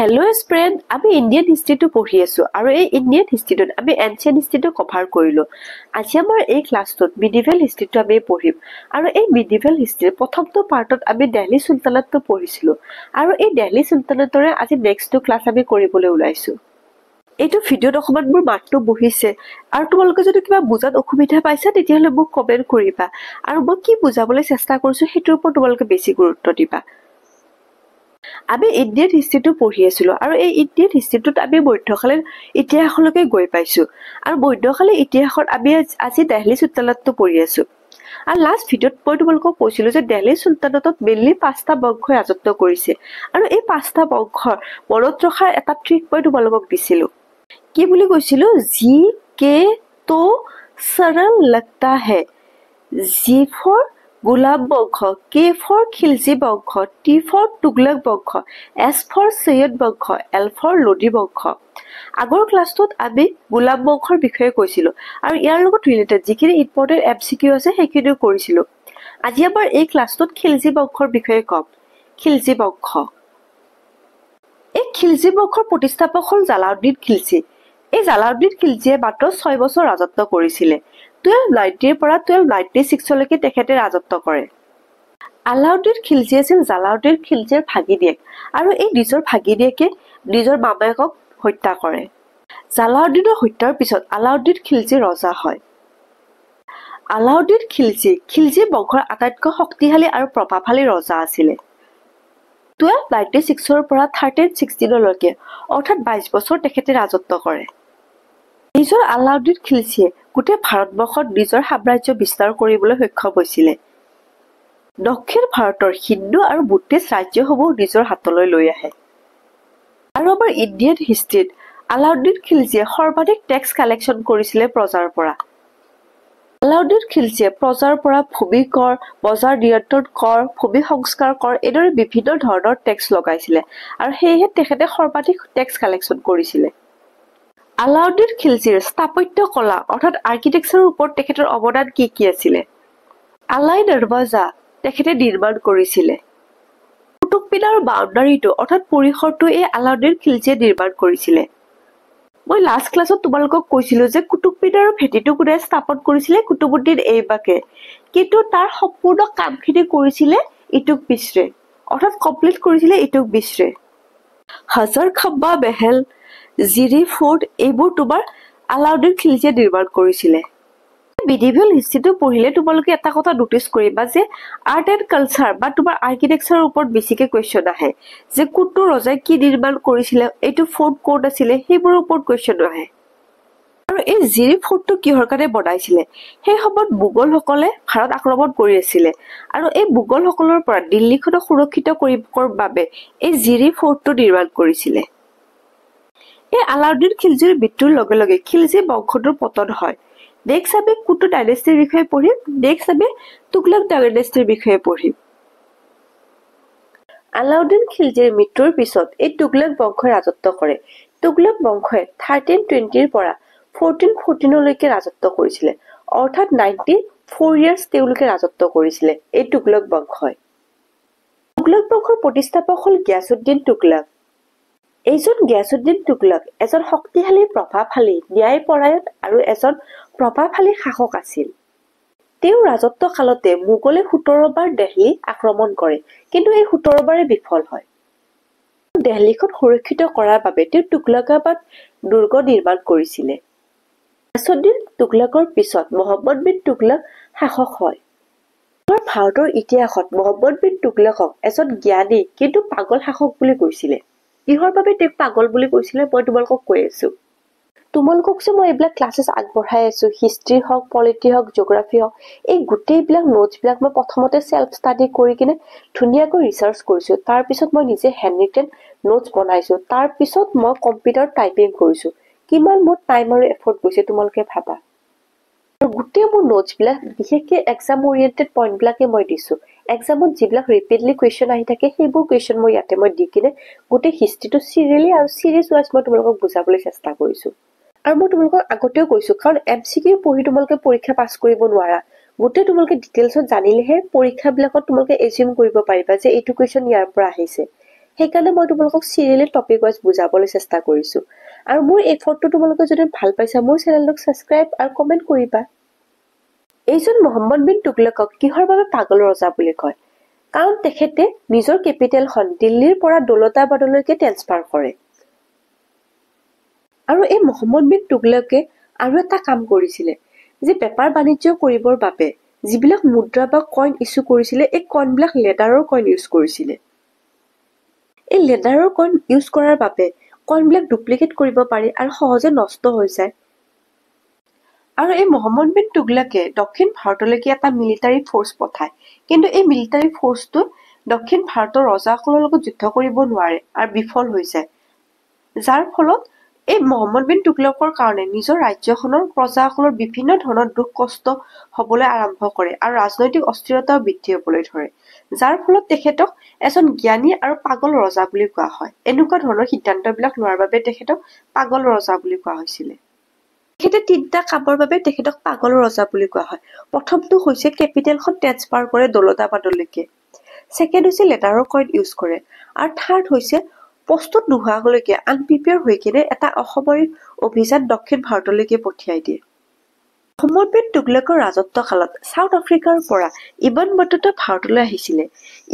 Hello' student, আমি Indian হিষ্ট্ৰীটো পঢ়ি আছোঁ আৰু এই ইণ্ডিয়ান হিষ্ট্ৰীটোত আমি এনচিয়েণ্ট হিষ্ট্ৰীটো কভাৰ কৰিলোঁ। আজি আমাৰ এই ক্লাছটোত মিডিভেল হিষ্ট্ৰীটো আমি পঢ়িম আৰু এই মিডিভেল হিষ্ট্ৰীৰ প্ৰথমটো পাৰ্টত আমি দেলহি চুলতানাতটো পঢ়িছিলোঁ আৰু এই দেলহি চুলতানাতৰে আজি নেক্সটটো ক্লাছ আমি কৰিবলৈ ওলাইছোঁ। এইটো ভিডিঅ'ত অকণমান মোৰ মাতটো বহিছে আৰু তোমালোকে যদি কিবা বুজাত অসুবিধা পাইছা, তেতিয়াহ'লে মোক কমেণ্ট কৰিবা আৰু মই কি বুজাবলৈ চেষ্টা কৰিছোঁ, সেইটোৰ ওপৰত তোমালোকে বেছি গুৰুত্ব দিবা। আমি ইণ্ডিয়ান হিষ্ট্ৰীটো পঢ়ি আছিলো আৰু এই ইণ্ডিয়ান হিষ্ট্ৰীটোত আমি মধ্যকালীন ইতিহাসলৈকে গৈ পাইছো আৰু মধ্যকালীন ইতিহাসত আমি আজি দেলহি চুলতানাতটো পঢ়ি আছো। আৰু লাষ্ট ভিডিঅ'ত মই তোমালোকক কৈছিলো যে দেলহি চুলতানাতত মেইনলি পাঁচটা বংশই ৰাজত্ব কৰিছে আৰু এই পাঁচটা বংশৰ মনত ৰখাৰ এটা ট্ৰিক মই তোমালোকক দিছিলো। কি বুলি কৈছিলো? জি কে তো সৰল লগতা হে। জি ফৰ গোলাম বংশ, কে ফৰ খিলজী বংশ, টি ফৰ তুগলক বংশ, এছ ফৰ চৈয়দ বংশ, এল ফৰ লোডি বংশ। আগৰ ক্লাছটোত আমি গোলাম বংশৰ বিষয়ে কৈছিলো আৰু ইয়াৰ লগত ৰিলেটেড যিখিনি ইম্পৰ্টেণ্ট এমচিকিউ আছে, সেইখিনিও কৰিছিলো। আজি আমাৰ এই ক্লাছটোত খিলজী বংশৰ বিষয়ে কম। খিলজী বংশ, এই খিলজী বংশৰ প্ৰতিষ্ঠাপক হ'ল জালাউদ্দিন খিলজী। এই জালাউদ্দিন খিলজীয়ে মাত্ৰ 6 বছৰ ৰাজত্ব কৰিছিলে। 1290ৰ পৰা 1296লৈকে তেখেতে ৰাজত্ব কৰে। আলাউদ্দিন খিলজী আছিল জালাউদ্দিন খিলজীৰ ভাগিনীয়েক আৰু এই নিজৰ ভাগিনীয়েকে নিজৰ মামায়েকক হত্যা কৰে। জালাউদ্দিনৰ হত্যাৰ পিছত আলাউদ্দিন খিলজী ৰজা হয়। আলাউদ্দিন খিলজী খিলজী বংশৰ আটাইতকৈ শক্তিশালী আৰু প্ৰভাৱশালী ৰজা আছিলে। 1296ৰ পৰা 1316লৈকে, অৰ্থাৎ 22 বছৰ তেখেতে ৰাজত্ব কৰে। নিজৰ আলাউদ্দিন খিলজীয়ে গোটেই ভাৰতবৰ্ষত নিজৰ সাম্ৰাজ্য বিস্তাৰ কৰিবলৈ সক্ষম হৈছিলে। দক্ষিণ ভাৰতৰ হিন্দু আৰু বুদ্ধিষ্ট ৰাজ্যসমূহ নিজৰ হাতলৈ লৈ আহে। আৰু আমাৰ ইণ্ডিয়ান হিষ্ট্ৰীত আলাউদ্দিন খিলজীয়ে সৰ্বাধিক টেক্স কালেকশ্যন কৰিছিলে প্ৰজাৰ পৰা। আলাউদ্দিন খিলজীয়ে প্ৰজাৰ পৰা ভূমি কৰ, বজাৰ নিয়ন্ত্ৰণ কৰ, ভূমি সংস্কাৰ কৰ, এইদৰে বিভিন্ন ধৰণৰ টেক্স লগাইছিলে আৰু সেয়েহে তেখেতে সৰ্বাধিক টেক্স কালেকশ্যন কৰিছিলে। আলাউদ্দিন খিলজীৰ স্থাপত্য কলা, অৰ্থাৎ আৰ্কিটেকচাৰৰ ওপৰত তেখেতৰ অৱদান কি কি আছিলে? আলাই দৰৱাজা তেখেতে নিৰ্মাণ কৰিছিলে। কুতুব মিনাৰৰ বাউণ্ডাৰীটো, অৰ্থাৎ পৰিসৰটো এই আলাউদ্দিন খিলজীয়ে নিৰ্মাণ কৰিছিলে। মই লাষ্ট ক্লাছত তোমালোকক কৈছিলো যে কুতুব মিনাৰৰ ভেটিটো কোনে স্থাপন কৰিছিলে? কুতুবুদ্দিন এইবাকে। কিন্তু তাৰ সম্পূৰ্ণ কামখিনি কৰিছিলে ইতুক মিশ্ৰে, অৰ্থাৎ কমপ্লিট কৰিছিলে ইতুক মিশ্ৰে। হাজাৰ খাম্বা মেহেল, জিৰি ফৰ্ট, এইবোৰ তোমাৰ আলাউদ্দিন খিলজীয়ে নিৰ্মাণ কৰিছিলে। মিডিভেল হিষ্ট্ৰীটো পঢ়িলে তোমালোকে এটা কথা নটিচ কৰিবা যে আৰ্ট এণ্ড কালচাৰ বা তোমাৰ আৰ্কিটেকচাৰৰ ওপৰত বেছিকে কুৱেশ্যন আহে, যে কোনটো ৰজাই কি নিৰ্মাণ কৰিছিলে, এইটো ফৰ্ট ক'ত আছিলে, সেইবোৰৰ ওপৰত কুৱেশ্যন আহে। আৰু এই জিৰি ফৰ্টটো কিহৰ কাৰণে বনাইছিলে? সেই সময়ত মোগলসকলে ভাৰত আক্ৰমণ কৰি আছিলে আৰু এই মোগলসকলৰ পৰা দিল্লীখনক সুৰক্ষিত কৰিবৰ বাবে এই জিৰি ফৰ্টটো নিৰ্মাণ কৰিছিলে। এই আলাউদ্দিন খিলজীৰ মৃত্যুৰ লগে লগে খিলজী বংশটোৰ পতন হয়। নেক্সট আমি কোনটো ডাইনেষ্টিৰ বিষয়ে পঢ়িম? নেক্সট আমি তুগলক ডাইনেষ্টিৰ বিষয়ে পঢ়িম। আলাউদ্দিন খিলজীৰ মৃত্যুৰ পিছত এই তুগলক বংশই ৰাজত্ব কৰে। তুগলক বংশই 1320ৰ পৰা 1414লৈকে ৰাজত্ব কৰিছিলে, অৰ্থাৎ 94 ইয়াৰ্ছ তেওঁলোকে ৰাজত্ব কৰিছিলে এই তুগলক বংশই। তুগলক বংশৰ প্ৰতিষ্ঠাপক হ'ল গিয়াছুদ্দিন তুগলক। এইজন গিয়াছুদ্দিন তুগলক এজন শক্তিশালী, প্ৰভাৱশালী, ন্যায়পৰায়ণ আৰু এজন প্ৰভাৱশালী শাসক আছিল। তেওঁৰ ৰাজত্ব কালতে মোগলে 17 বাৰ দেলহি আক্ৰমণ কৰে, কিন্তু এই 17 বাৰে বিফল হয়। দেলহিখন সুৰক্ষিত কৰাৰ বাবে তেওঁ তুগলকাবাদ দুৰ্গ নিৰ্মাণ কৰিছিলে। গিয়াছুদ্দিন তুগলকৰ পিছত মহম্মদ বিন তুগলক শাসক হয়। আমাৰ ভাৰতৰ ইতিহাসত মহম্মদ বিন তুগলকক এজন জ্ঞানী কিন্তু পাগল শাসক বুলি কৈছিলে। কিহৰ বাবে তেওঁক পাগল বুলি কৈছিলে, মই তোমালোকক কৈ আছো। তোমালোকক যে মই এইবিলাক ক্লাছেছ আগবঢ়াই আছো, হিষ্ট্ৰী হওক, পলিটি হওক, জিঅ'গ্ৰাফী হওক, এই গোটেইবিলাক নোটছবিলাক মই প্ৰথমতে চেল্ফ ষ্টাডি কৰি কিনে ধুনীয়াকৈ ৰিচাৰ্চ কৰিছো। তাৰপিছত মই নিজে হেণ্ড ৰিটেন নোটছ বনাইছো। তাৰপিছত মই কম্পিউটাৰত টাইপিং কৰিছো। কিমান মোৰ টাইম আৰু এফৰ্ট গৈছে, তোমালোকে ভাবা। আৰু গোটেই মোৰ নোটছবিলাক বিশেষকে এক্সাম অৰিয়েণ্টেড পইণ্টবিলাকে মই দিছো। এক্সামত যিবিলাক ৰিপিটলি কুৱেশ্যন আহি থাকে, সেইবোৰ কুৱেশ্যন মই ইয়াতে মই দি কিনে গোটেই হিষ্ট্ৰীটো চিৰিয়েলি আৰু চিৰিজ ৱাইজ মই তোমালোকক বুজাবলৈ চেষ্টা কৰিছো। আৰু মই তোমালোকক আগতেও কৈছো, কাৰণ এমচিকিউ পঢ়ি তোমালোকে পৰীক্ষা পাছ কৰিব নোৱাৰা। গোটেই তোমালোকে ডিটেইলছত জানিলেহে পৰীক্ষাবিলাকত তোমালোকে এজিউম কৰিব পাৰিবা যে এইটো কুৱেশ্যন ইয়াৰ পৰা আহিছে। সেইকাৰণে মই তোমালোকক চিৰিয়েলি টপিক ৱাইজ বুজাবলৈ চেষ্টা কৰিছোঁ। আৰু মোৰ এফৰ্টটো তোমালোকে যদি ভাল পাইছা, মোৰ চেনেলটোক ছাবস্ক্ৰাইব আৰু কমেণ্ট কৰিবা। এইজন মহম্মদ বিন তুগলকক কিহৰ বাবে পাগল ৰজা বুলি কয়? কাৰণ তেখেতে নিজৰ কেপিটেলখন দিল্লীৰ পৰা দৌলতাবাদলৈকে ট্ৰেন্সফাৰ কৰে। আৰু এই মহম্মদ বিন তুগলকে আৰু এটা কাম কৰিছিলে যে বেপাৰ বাণিজ্য কৰিবৰ বাবে যিবিলাক মুদ্ৰা বা কইন ইছ্যু কৰিছিলে, এই কইনবিলাক লেডাৰৰ কইন ইউজ কৰিছিলে। এই লেডাৰৰ কইন ইউজ কৰাৰ বাবে কইনবিলাক ডুপ্লিকেট কৰিব পাৰি আৰু সহজে নষ্ট হৈ যায়। আৰু এই মহম্মদ বিন তুগলকে দক্ষিণ ভাৰতলৈকে এটা মিলিটাৰী ফ'ৰ্চ পঠায়, কিন্তু এই মিলিটাৰী ফ'ৰ্চটো দক্ষিণ ভাৰতৰ ৰজাসকলৰ লগত যুদ্ধ কৰিব নোৱাৰে আৰু বিফল হৈ যায়, যাৰ ফলত এই মহম্মদ বিন তুগলকৰ কাৰণে নিজৰ ৰাজ্যখনৰ প্ৰজাসকলৰ বিভিন্ন ধৰণৰ দুখ কষ্ট হ'বলৈ আৰম্ভ কৰে আৰু ৰাজনৈতিক অস্থিৰতাও বৃদ্ধি হ'বলৈ ধৰে, যাৰ ফলত তেখেতক এজন জ্ঞানী আৰু পাগল ৰজা বুলি কোৱা হয়। এনেকুৱা ধৰণৰ সিদ্ধান্তবিলাক লোৱাৰ বাবে তেখেতক পাগল ৰজা বুলি কোৱা হৈছিলে। তেখেতে তিনিটা কামৰ বাবে তেখেতক পাগল ৰজা বুলি কোৱা হয়। প্ৰথমটো হৈছে কেপিটেলখন ট্ৰেন্সফাৰ কৰে দৌলতাবাদলৈকে, ছেকেণ্ড হৈছে লেটাৰৰ কইন ইউজ কৰে, আৰু থাৰ্ড হৈছে প্ৰস্তুত নোহোৱালৈকে আনপ্ৰিপেয়াৰ হৈ কিনে এটা অসামৰিক অভিযান দক্ষিণ ভাৰতলৈকে পঠিয়াই দিয়ে। মহম্মদ বিন তুগলকৰ ৰাজত্বকালত চাউথ আফ্ৰিকাৰ পৰা ইবন বটুতা ভাৰতলৈ আহিছিলে।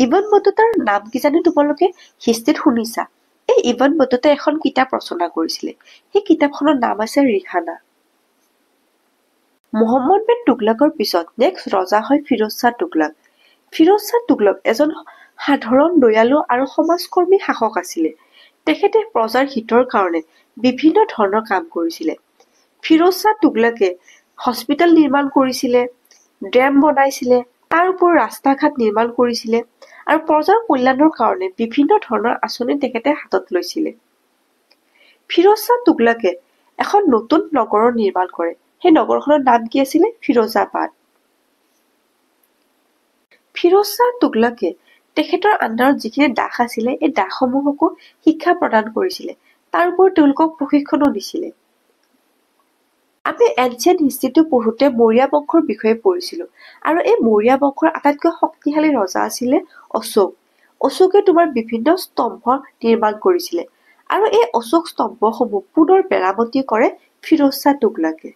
ইবন বটুতাৰ নাম কিজানি তোমালোকে হিষ্ট্ৰীত শুনিছা। এই ইবন বটুতাই এখন কিতাপ ৰচনা কৰিছিলে, সেই কিতাপখনৰ নাম আছে ৰিহানা। মহম্মদ বিন তুগলকৰ পিছত নেক্সট ৰজা হয় ফিৰোজ শ্বাহ তুগলক। ফিৰোজ শ্বাহ তুগলক এজন সাধাৰণ, দয়ালু আৰু সমাজকৰ্মী শাসক আছিলে। তেখেতে প্ৰজাৰ হিতৰ কাৰণে বিভিন্ন ধৰণৰ কাম কৰিছিলে। ফিৰোজ শ্বাহ তুগলকে হস্পিটেল নিৰ্মাণ কৰিছিলে, ডেম বনাইছিলে, তাৰ উপৰিও ৰাস্তা ঘাট নিৰ্মাণ কৰিছিলে আৰু প্ৰজাৰ কল্যাণৰ কাৰণে বিভিন্ন ধৰণৰ আঁচনি তেখেতে হাতত লৈছিলে। ফিৰোজ শ্বাহ তুগলকে এখন নতুন নগৰৰ নিৰ্মাণ কৰে। সেই নগৰখনৰ নাম কি আছিলে? ফিৰোজাবাদ। ফিৰোজ শ্বাহ তুগলকে তেখেতৰ আণ্ডাৰত যিখিনি দাস আছিলে, এই দাসসমূহকো শিক্ষা প্ৰদান কৰিছিলে, তাৰ উপৰি তেওঁলোকক প্ৰশিক্ষণো দিছিলে। আমি এনচিয়েণ্ট হিষ্ট্ৰীটো পঢ়োতে মৌৰ্য বংশৰ বিষয়ে পঢ়িছিলো আৰু এই মৌৰ্য বংশৰ আটাইতকৈ শক্তিশালী ৰজা আছিলে অশোক। অশোকে তোমাৰ বিভিন্ন স্তম্ভ নিৰ্মাণ কৰিছিলে আৰু এই অশোক স্তম্ভসমূহ পুনৰ মেৰামতি কৰে ফিৰোজ শ্বাহ তুগলকে।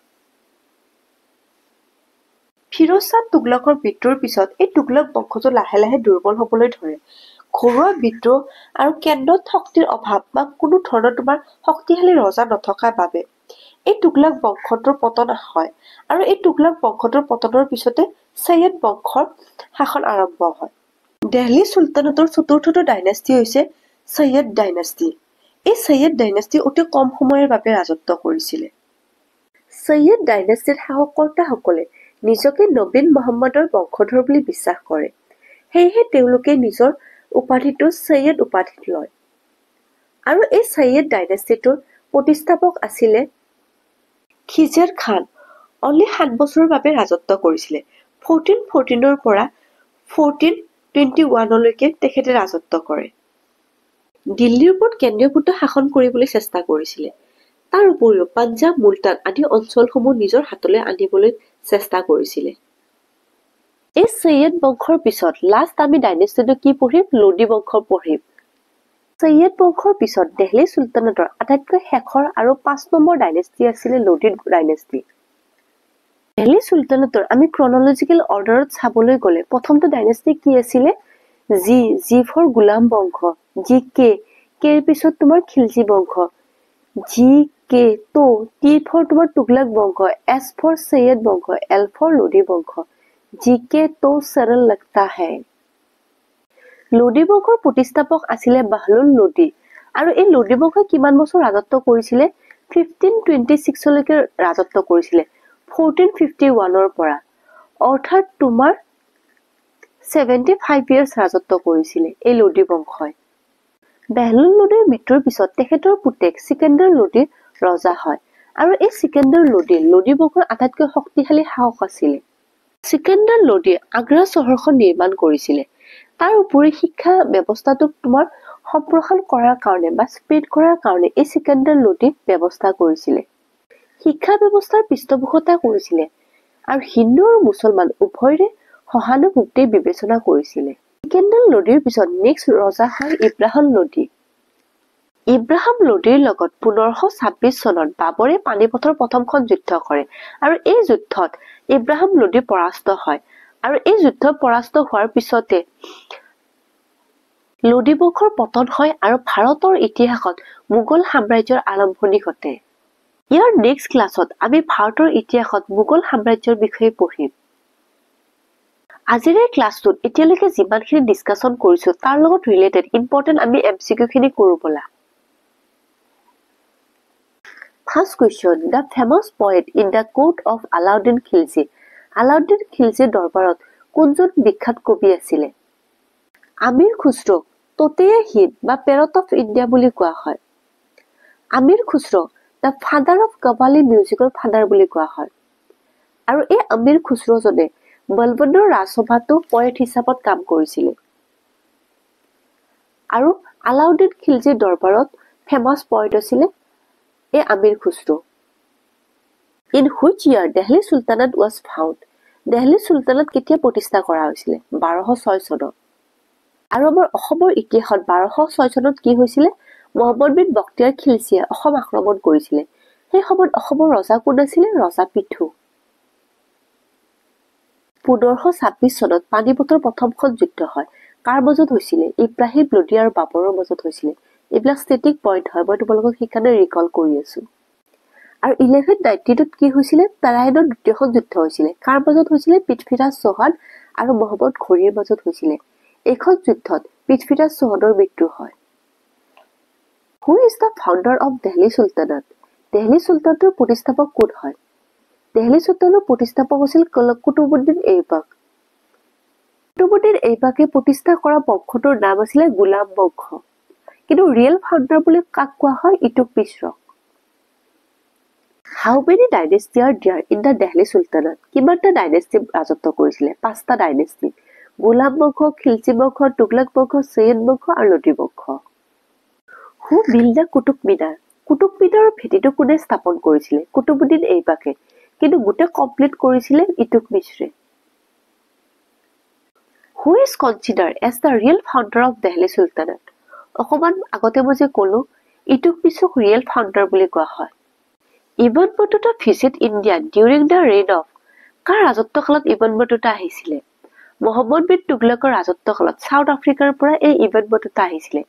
ফিৰোজ শ্বাহ তুগলকৰ মৃত্যুৰ পিছত এই তুগলক বংশটো লাহে লাহে দুৰ্বল হবলৈ ধৰে। ঘৰুৱা বিদ্ৰোহ আৰু কেন্দ্ৰত শক্তিৰ অভাৱ বা কোনো ধৰণৰ তোমাৰ শক্তিশালী ৰজা নথকাৰ বাবে এই তুগলক বংশটোৰ পতন হয় আৰু এই তুগলক বংশটোৰ পতনৰ পিছতে চৈয়দ বংশৰ শাসন আৰম্ভ হয়। দেলহি চুলতানতৰ চতুৰ্থটো ডাইনেষ্টি হৈছে চৈয়দ ডাইনেষ্টি। এই চৈয়দ ডাইনেষ্টি অতি কম সময়ৰ বাবে ৰাজত্ব কৰিছিলে। চৈয়দ ডাইনেষ্টিৰ শাসককৰ্তাসকলে নিজকে নবীন মহম্মদৰ বংশধৰ বুলি বিশ্বাস কৰে, সেয়েহে তেওঁলোকে নিজৰ উপাধিটো চৈয়দ উপাধিত লয়। আৰু এই চৈয়দ ডাইনেষ্টিটোৰ প্ৰতিষ্ঠাপক আছিলে খিজেৰ খান। অনলি 7 বছৰৰ বাবে ৰাজত্ব কৰিছিলে। 1414ৰ পৰা 1421লৈকে তেখেতে ৰাজত্ব কৰে। দিল্লীৰ ওপৰত কেন্দ্ৰীয়ভূত শাসন কৰিবলৈ চেষ্টা কৰিছিলে। তাৰ উপৰিও পাঞ্জাৱ, মুলতান আদি অঞ্চলসমূহ নিজৰ হাতলৈ আনিবলৈ চেষ্টা কৰিছিলে। এই চৈয়দ বংশৰ পিছত লাষ্ট আমি ডাইনেষ্টিটো কি পঢ়িম? লোডি বংশ পঢ়িম। চৈয়দ বংশৰ পিছত দেলহি চুলতানতৰ আটাইতকৈ শেষৰ আৰু 5 নম্বৰ ডাইনেষ্টি আছিলে লোডি ডাইনেষ্টি। দেলহি চুলতানতৰ আমি ক্ৰনলজিকেল অৰ্ডাৰত চাবলৈ গ'লে প্ৰথমটো ডাইনেষ্টি কি আছিলে? জি, জি ফৰ গোলাম বংশ, জি কে, কেৰ পিছত তোমাৰ খিলজী বংশ, জি কে তো টি ফৰ তোমাৰ তুগলক বংশ, এছ ফৰ চৈয়দ বংশ, এল ফৰ লোডি বংশ। জি কে তো সৰল লগতা হে। লোডি বংশৰ প্ৰতিষ্ঠাপক আছিলে বাহলুল লোডি আৰু এই লোডি বংশই কিমান বছৰ ৰাজত্ব কৰিছিলে? 1526লৈকে ৰাজত্ব কৰিছিলে, 1451ৰ পৰা, অৰ্থাৎ তোমাৰ 75 ইয়াৰ্ছ ৰাজত্ব কৰিছিলে এই লোডি বংশই। বেহলুল লোডিৰ মৃত্যুৰ পিছত তেখেতৰ পুতেক চিকেন্দৰ লোডি ৰজা হয় আৰু এই চিকেন্দৰ লোডি লোডি বংশৰ আটাইতকৈ শক্তিশালী শাসক আছিলে। চিকেন্দৰ লোডিয়ে আগ্ৰা চহৰখন নিৰ্মাণ কৰিছিলে। তাৰ উপৰি শিক্ষা ব্যৱস্থাটোক তোমাৰ সম্প্ৰসাৰণ কৰাৰ কাৰণে বা স্প্ৰেড কৰাৰ কাৰণে এই চিকেন্দৰ লোডি ব্যৱস্থা কৰিছিলে। শিক্ষা ব্যৱস্থাৰ পৃষ্ঠপোষকতা কৰিছিলে আৰু হিন্দু আৰু মুছলমান উভয়ৰে সহানুভূতি বিবেচনা কৰিছিলে। চিকেন্দৰ লোডীৰ পিছত নেক্সট ৰজা হয় ইব্ৰাহিম লোডী। ইব্ৰাহিম লোডীৰ লগত 1526 চনত বাবৰে পানিপথৰ প্ৰথমখন যুদ্ধ কৰে আৰু এই যুদ্ধত ইব্ৰাহিম লোডী পৰাস্ত হয়। আৰু এই যুদ্ধ পৰাস্ত হোৱাৰ পিছতে লোডী বংশৰ পতন হয় আৰু ভাৰতৰ ইতিহাসত মোগল সাম্ৰাজ্যৰ আৰম্ভণি ঘটে। ইয়াৰ নেক্সট ক্লাছত আমি ভাৰতৰ ইতিহাসত মোগল সাম্ৰাজ্যৰ বিষয়ে পঢ়িম। আজিৰ এই ক্লাছটোত এতিয়ালৈকে যিমানখিনি ডিছকাশ্যন কৰিছো, তাৰ লগত ৰিলেটেড ইম্পৰ্টেণ্ট আমি MCQ খিনি কৰো ব'লা। First question, the famous poet in the court of Alauddin Khilji. Alauddin খিলজীৰ দৰবাৰত কোনজন বিখ্যাত কবি আছিলে? আমিৰ খুচৰৌক তোতেয়ে হিন্দ বা পেৰট অফ ইণ্ডিয়া বুলি কোৱা হয়। Amir Khusrau the father of qawwali মিউজিকৰ ফাদাৰ বুলি কোৱা হয়। আৰু এই আমিৰ খুচৰৌজনে বলবনৰ ৰাজসভাতো পয়েট হিচাপত কাম কৰিছিলে আৰু আলাউদ্দিন খিলজীৰ দৰবাৰত ফেমাছ পয়েট আছিলে এই Aamir খুচৰৌ। In which year Delhi Sultanate was found? Delhi চুলতানাত কেতিয়া প্ৰতিষ্ঠা কৰা হৈছিলে? 1206 চনত। আৰু আমাৰ অসমৰ ইতিহাসত 1206 চনত কি হৈছিলে? মহম্মদ বিন বক্তিয়াৰ খিলজীয়ে অসম আক্ৰমণ কৰিছিলে। সেই সময়ত অসমৰ ৰজা কোন আছিলে? ৰজা পৃথু। 1526 চনত পানিপথৰ প্ৰথমখন যুদ্ধ হয়। কাৰ মাজত হৈছিলে? ইব্ৰাহিম লোডি আৰু বাবৰৰ মাজত হৈছিলে। এইবিলাক ষ্টেটিক পইণ্ট হয়, মই তোমালোকক সেইকাৰণে ৰিকল কৰি আছো। আৰু 1192ত কি হৈছিলে? তাৰাইনৰ দ্বিতীয়খন যুদ্ধ হৈছিলে। কাৰ মাজত হৈছিলে? পৃথ্বীৰাজ চৌহান আৰু মহম্মদ ঘড়ীৰ মাজত হৈছিলে। এইখন যুদ্ধত পৃথ্বীৰাজ চৌহানৰ মৃত্যু হয়। Who is the founder of Delhi Sultanate? Delhi চুলতানটোৰ প্ৰতিষ্ঠাপক কোন হয়? দেলহি চুলতানৰ প্ৰতিষ্ঠাপক হৈছিল কুতুবুদ্দিন ঐবাক। কুতুবুদ্দিন ঐবাকে প্ৰতিষ্ঠা কৰা বংশটোৰ নাম আছিলে গোলাম বংশ। কিন্তু ৰিয়েল ফাউণ্ডাৰ বুলি কাক কোৱা হয়? ইলতুৎমিছক। How many dynasty are there in the Delhi Sultanate? কিমানটা ডাইনেষ্টি ৰাজত্ব কৰিছিলে? পাঁচটা ডাইনেষ্টি: গোলাম বংশ, খিলজী বংশ, তুগলক বংশ, চৈয়দ বংশ আৰু লোডী বংশ। Who build the Qutub Minar? Qutub মিনাৰৰ ভেটিটো কোনে স্থাপন কৰিছিলে? কুতুবুদ্দিন ঐবাকে। কিন্তু গোটেই কমপ্লিট কৰিছিলে ইলতুৎমিছে। Who is consider as the real founder of Delhi Sultanate? অকণমান আগতে মই যে ক'লো, ইলতুৎমিছক ৰিয়েল ফাউণ্ডাৰ বুলি কোৱা হয়। Ibn Battuta visit India during the reign of? কাৰ ৰাজত্বকালত ইবন বটুতা আহিছিলে? মহম্মদ বিন তুগলকৰ ৰাজত্বকালত চাউথ আফ্ৰিকাৰ পৰা এই ইবন বটুতা আহিছিলে।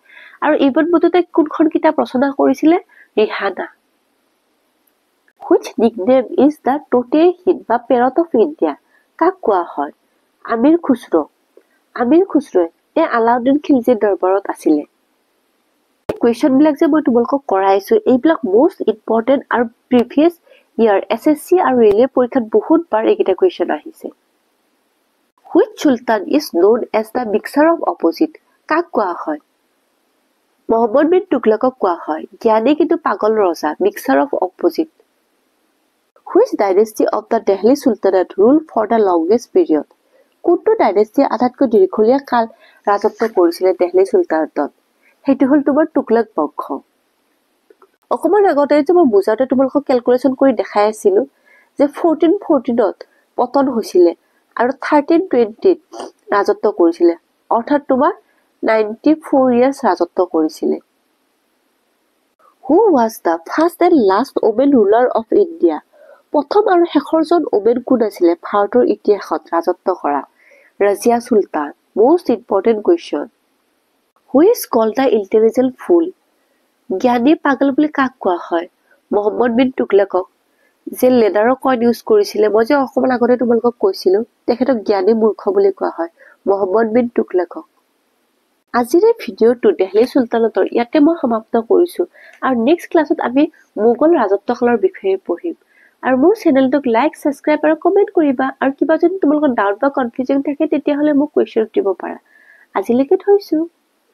আৰু ইবন বটুতাই কোনখন কিতাপ ৰচনা কৰিছিলে? Rihana. Which nickname is the তোতে Hind বা পেৰট অফ ইণ্ডিয়া কাক কোৱা হয়? আমিৰ খুচৰৌ। আমিৰ খুচৰৌৱে এই আলাউদ্দিন খিলজীৰ দৰবাৰত আছিলে। কুৱেশ্যনবিলাক যে মই তোমালোকক কৰাইছো, এইবিলাক মষ্ট ইম্পৰ্টেণ্ট আৰু প্ৰিভিয়াছ ইয়াৰ SSC আৰু ৰেলৱে পৰীক্ষাত বহুত বাৰ এইকেইটা কুৱেশ্যন আহিছে। Which sultan is known as the mixer of opposite? কাক কোৱা হয়? মহম্মদ বিন তুগলকক কোৱা হয় জ্ঞানী কিন্তু পাগল ৰজা, mixer of opposite. Which dynasty of the Delhi Sultanate rule for the longest period? কোনটো ডাইনেষ্টিয়ে আটাইতকৈ দীঘলীয়া কাল ৰাজত্ব কৰিছিলে দেলহি চুলতানাতত? সেইটো হ'ল তোমাৰ তুগলক বংশ। অকণমান আগতে যে মই বুজাওঁতে তোমালোকক কেলকুলেশ্যন কৰি দেখাই আছিলো যে 1414ত পতন হৈছিলে আৰু 1320ত ৰাজত্ব কৰিছিলে, অৰ্থাৎ তোমাৰ 94 ইয়াৰ্ছ ৰাজত্ব কৰিছিলে। Who was the first and last women ruler of India? প্ৰথম আৰু শেষৰজন ওমেন কোন আছিলে ভাৰতৰ ইতিহাসত ৰাজত্ব কৰা? ৰাজিয়া চুলতান। Most important question. Who is call the intelligent fool? জ্ঞানী পাগল বুলি কাক কোৱা হয়? মহম্মদ বিন তুগলকক। যে লেডাৰৰ কইন ইউজ কৰিছিলে, মই যে অকণমান আগতে তোমালোকক কৈছিলো, তেখেতক জ্ঞানী মূৰ্খ বুলি কোৱা হয়, মহম্মদ বিন তুগলকক। আজিৰ এই ভিডিঅ'টো দেলহি চুলতানতৰ ইয়াতে মই সমাপ্ত কৰিছো আৰু নেক্সট ক্লাছত আমি মোগল ৰাজত্বকালৰ বিষয়ে পঢ়িম। আৰু মোৰ চেনেলটোক লাইক, ছাবস্ক্ৰাইব আৰু কমেণ্ট কৰিবা আৰু কিবা যদি তোমালোকৰ ডাউট বা কনফিউজন থাকে, তেতিয়াহ'লে মোক কুৱেশ্যন দিব পাৰা। আজিলৈকে থৈছো।